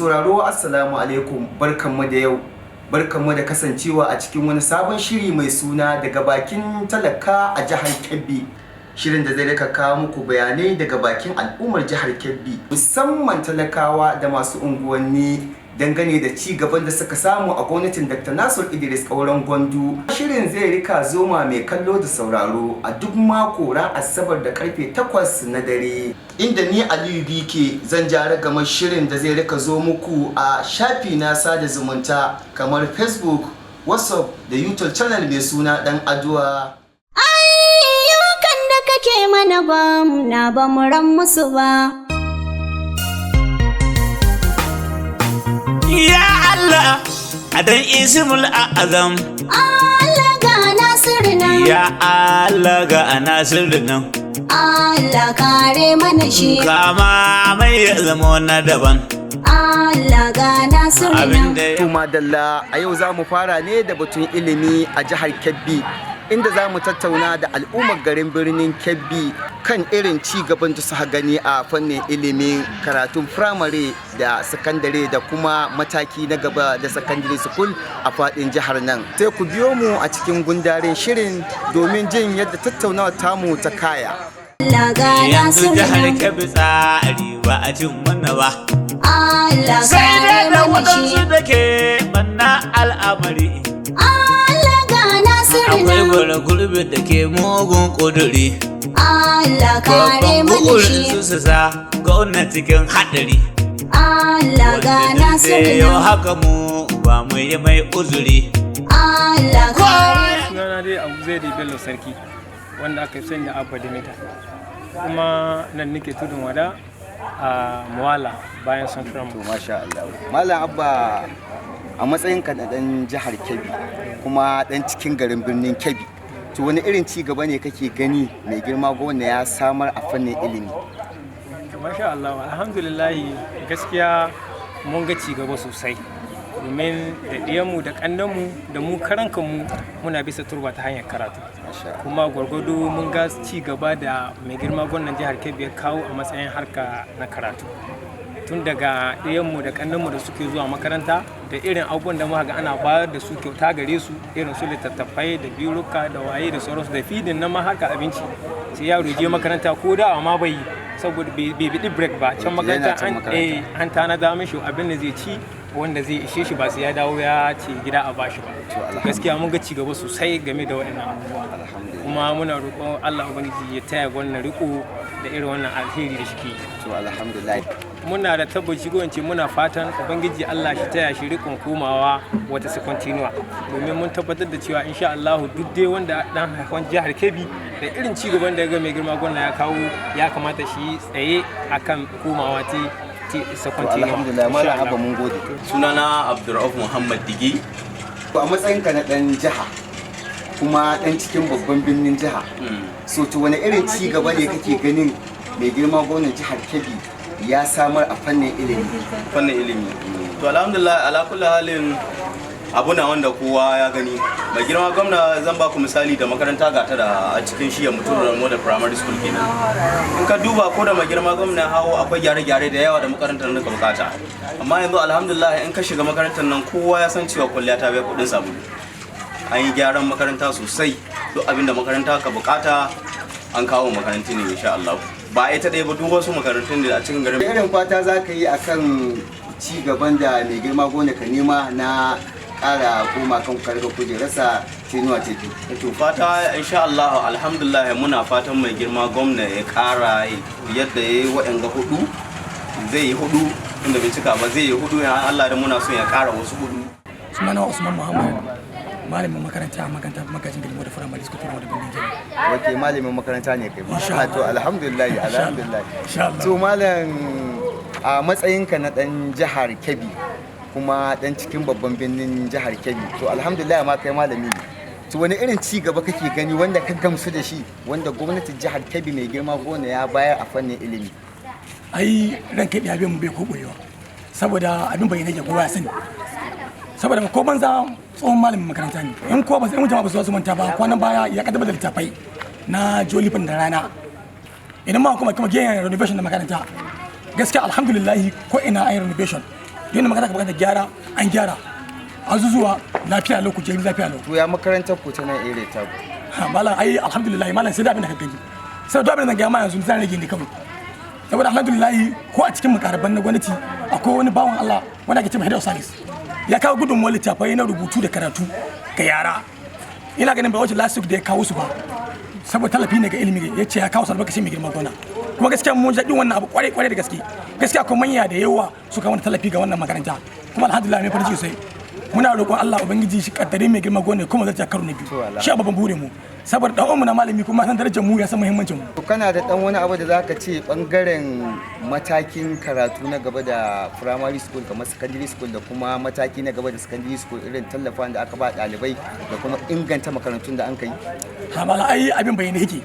Sauraro, assalamu alaikum, barkanmu da yau. Barkanmu da kasancewa a cikin wani sabon shiri mai suna "Daga Bakin Talaka a Jihar Kebbi". Shirin da zai rika kawo muku bayanai daga bakin al'ummar jihar Kebbi, musamman talakawa da masu unguwanni, dangane da ci gaban da suka samu a gwamnatin Dr. Nasir Idris Kauran Gwandu. Shirin zai rika zoma mai kallo da sauraro a duk mako ran Asabar da karfe 8 na dare, inda ni Aliyu BK zan ja ragamar shirin da zai rika zo muku a shafi na sada zumunta kamar Facebook, WhatsApp da YouTube channel mai suna Dan Aduwa. Ayyukan da kake mana gwamna ba mu ran musu ba. Ya Allah, adan ismul a'azam. Allah ga Nasiru nan. Ya Allah ga Nasiru nan. Allah kare mana shi. Kama mai ya zama na daban. Allah ga Nasiru nan. Abinda ya To madalla, a yau za mu fara ne da batun ilimi a jihar Kebbi, inda za mu tattauna da al'ummar garin birnin Kebbi kan irin ci gaban da suka gani a fannin ilimin karatun firamare da sakandare da kuma mataki na gaba da secondary school a faɗin jihar nan. Sai ku biyo mu a cikin gundarin shirin domin jin yadda tattaunawar tamu ta kaya. Allah ga Yanzu Nasiru jihar nan. Kebbi tsari ba a cin mana ba. Allah Sai kare dai da mana shi. waɗansu da ke banna al'amari. Allah ga Nasiru Akwai nan. gwara gurbi da ke mugun ƙuduri. Allah kare Babban mana burin shi. su su sa gwamna cikin haɗari. Allah ga Wanda duk Nasiru zai yau nan. haka mu ba mu yi mai uzuri. Allah kare. Sunana dai Abu Zaidi Bello Sarki, wanda aka fi sani da Abba Dimita, kuma nan nake Tudun Wada a Muwala bayan Central To Mosque. masha Allah. Malam Abba, a matsayinka na dan jihar Kebbi kuma dan cikin garin birnin Kebbi, to wani irin ci gaba ne kake gani mai girma gwamna ya samar a fannin ilimi? To masha Allah, alhamdulillah, gaskiya mun ga ci gaba sosai, domin da ɗiyanmu da ƙannenmu da mu karan kanmu muna bisa turba ta hanyar karatu. Masha Allah. Kuma gwargwado mun ga ci gaba da mai girma gwamnan jihar Kebbi ya kawo a matsayin harka na karatu, tun daga ɗiyanmu da ƙannenmu da suke zuwa makaranta, da irin abubuwan da muka ga ana bayar da su kyauta gare su, irin su littattafai da biruka da waye da sauransu, da feeding na ma harka abinci. Sai yaro je makaranta ko da ma bai yi saboda bai biɗi break ba can Yana makaranta can an makaranta. an tanada mishi abin da zai ci wanda zai ishe shi, ba sai ya dawo ya ce gida a bashi ba. To, alhamdulillah. Gaskiya mun ga ci gaba sosai game da waɗannan abubuwa. Alhamdulillah. Kuma muna roƙon Allah Ubangiji ya taya wannan riko da irin wannan alheri da shi. To alhamdulillah. Muna da tabbaci, ko in ce muna fatan Ubangiji Allah shi taya shi rikon komawa wata second tenure, domin mun tabbatar da cewa insha Allah duk dai wanda dan haifan jihar Kebbi da irin ci gaban da ya ga mai girma gwamna ya kawo, ya kamata shi tsaye akan komawa ta To second tenure. alhamdulillah, Malam Abba, mun gode. Sunana Abdurrauf Muhammad Digi. To a matsayinka na dan jiha kuma dan cikin babban birnin jiha, so to wani irin ci gaba ne kake ganin mai girma gwamnan jihar Kebbi ya samar a fannin ilimi? Fannin ilimi, to alhamdulillah, ala kulli halin abu na wanda kowa ya gani. Mai girma gwamna, zan ba ku misali da makaranta gata da a cikin shiyar mutum da Model Primary School kenan. In ka duba, ko da mai girma gwamna hawo, akwai gyare-gyare da yawa da makarantar nan ka bukata, amma yanzu alhamdulillah in ka shiga makarantar nan, kowa ya san cewa kwalliya ta biya kudin sabulu. An yi gyaran makaranta sosai. Duk abin da makaranta ka bukata an kawo makarantu ne, insha Allah. Ba ita ɗaya ba, duk wasu makarantun da a cikin garin. Irin fata za ka yi akan ci gaban da mai girma gwamna ka nema na ƙara koma kan karga kujerarsa tenure ta biyu? To fata insha Allah, alhamdulillah, muna fatan mai girma gwamna ya kara yadda ya yi waɗanga hudu, zai yi hudu inda bai cika ba, zai yi hudu ya Allah da muna son ya kara wasu hudu. Sunana Usman Muhammad, malamin makaranta a makarantar Magajin Gari Model Primary School, Tudun Wada, Birnin Kebbi. Ok, malamin makaranta ne kai? Insha Ah, to alhamdulillah, alhamdulillah. Insha Allah. To malam, a matsayinka na dan jihar Kebbi kuma dan cikin babban birnin jihar Kebbi, to alhamdulillah ma kai malami ne, to wani irin ci gaba kake gani wanda ka gamsu da shi, wanda gwamnatin jihar Kebbi mai girma gwamna ya bayar a fannin ilimi? Ai ran kai abin bai ko boyewa, saboda abin bai nake kowa ya sani, saboda ko banza tsohon malamin makaranta ne. In ko ba in jama'a ba su manta ba, kwanan baya ya kaddamar da littafai na jolifin da rana. Idan ma kuma gehen renovation na makaranta, gaskiya alhamdulillah, ko ina an yi renovation. Yana makaranta ka bukatar gyara, an gyara. Azuzuwa lafiya lau, kujeru lafiya lau. To ya makarantar ku ta nan area ta ku? Ha, malam, ai alhamdulillah, malam, sai da abin da ka gani. Sai da abin da gaya ma yanzu zan rage ne kawai. Saboda alhamdulillah, ko a cikin mukarraban na gwamnati akwai wani bawan Allah wanda ake cewa Head of Service. Ya kawo gudunmuwar littattafai na rubutu da karatu ga yara. Ina ganin bai wuce last week da ya kawo su ba. Saboda tallafi ne ga ilimi, ya ce ya kawo su albarkacin mai girma gona. Kuma gaskiya mun ji daɗin wannan abu kwarai kwarai da gaske. Gaskiya akwai manya da yawa suka wani tallafi ga wannan makaranta. Kuma alhamdulillah mai farin ciki sosai. Muna roƙon Allah Ubangiji shi kaddare mai girma gona kuma zai karo na biyu. Shi a babban burin mu. Saboda dan uwanmu na malami kuma san darajar mu, ya san muhimmancin mu. To kana da dan wani abu da zaka ce bangaren matakin karatu na gaba da primary school, kamar secondary school, da kuma mataki na gaba da secondary school, irin tallafin da aka ba ɗalibai da kuma inganta makarantun da an kai? Ha mala, ai abin bayyane yake.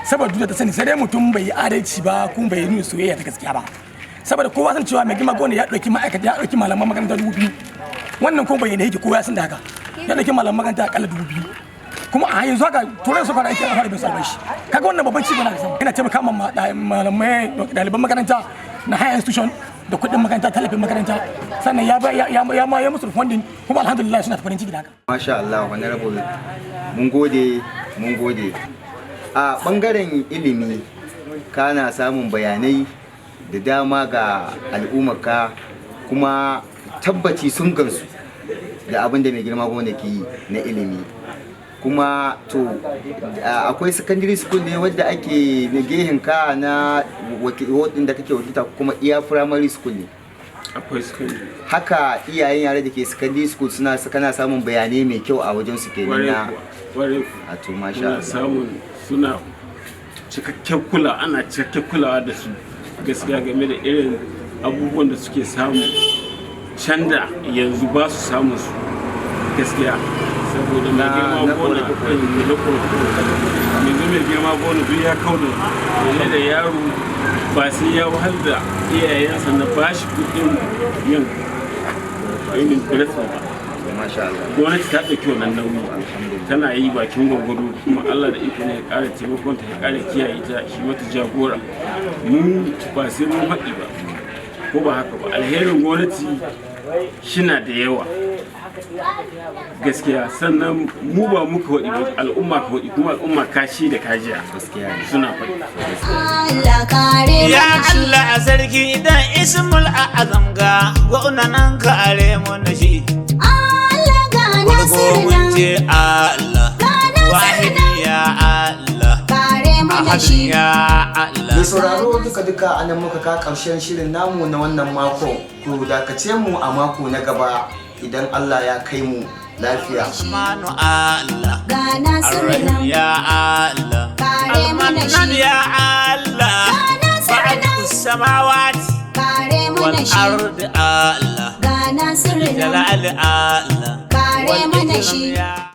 Saboda duk da ta sani, sai dai mutum bai yi adalci ba kuma bai nuna soyayya ta gaskiya ba. Saboda kowa san cewa mai girma gona ya ɗauki ma'aikata, ya ɗauki malaman makaranta 2000. Wannan kuma bayyane yake, kowa ya san da haka. Ya ɗauki malaman makaranta akalla 2000. Kuma a yanzu haka turai su fara aiki, a fara bin su albashi. Kaga wannan babban ci gaba na samu. Yana taimaka ma malamai, ɗaliban makaranta na higher institution da kuɗin makaranta, tallafin makaranta. Sannan ya ba ya ya ma ya musu funding, kuma alhamdulillah suna farin ciki da haka. Masha Allah, honorable, mun gode, mun gode. A bangaren ilimi kana samun bayanai da dama ga al'ummarka, kuma tabbaci sun gansu da abin da mai girma gwamna ke yi na ilimi. Kuma to akwai secondary school ne wadda ake na gehen ka na wadda da kake wakilta, kuma iya primary school ne? Akwai secondary. Haka iyayen yare da ke secondary school suna kana samun bayanai mai kyau a wajen su kenan? Kwarai Na kuwa, kwarai kuwa. A to masha Muna Allah. samun, suna cikakken kula, ana cikakken kulawa da su gaskiya game da irin abubuwan da suke samu can da yanzu ba su samun su gaskiya, saboda mai girma na gona ƙorafe-ƙorafe. Na ƙorafe-ƙorafe. Yanzu mai girma gona duk ya kau da game da yaro ba sai ya wahal da iyayensa na bashi kuɗin yin yin breakfast ba. To masha Allah. Gwamnati ta ɗauki wannan nauyi, tana yi bakin gwagwado, kuma Allah da iko ne ya ƙara taimakon ta, ya ƙara kiyaye ta, shi mata jagora. Mu ba sai mun faɗi ba, ko ba haka ba? Alherin gwamnati shina da yawa gaskiya. Sannan mu ba muka faɗi ba, al'umma ka faɗi, kuma al'umma kashi da kajiya Gaskiya ne. suna faɗi. Allah kare Ya mana shi. Allah sarki, dan ismul a'azam, ga gwamnanan kare mu na shi. Allah ga Farko Nasiru mun nan. ce Allah. Ga Nasiru Wahidi nan. ya Allah. Kare mana Ahad shi. ya Allah. Mai sauraro, duka-duka anan muka ka karshen shirin namu na wannan mako. Ku dakace mu a mako na gaba idan Allah ya kai mu lafiya. Rahmanu Allah. Ga Nasiru Arrahim nan. ya Allah. Kare mana Al-Mannan shi. ya Allah. Ga Nasiru nan. Ba'du samawati Kare wal mana shi. ardi Allah. Ga Nasiru nan. Jalal Allah. Kare Wal mana ikram shi. ya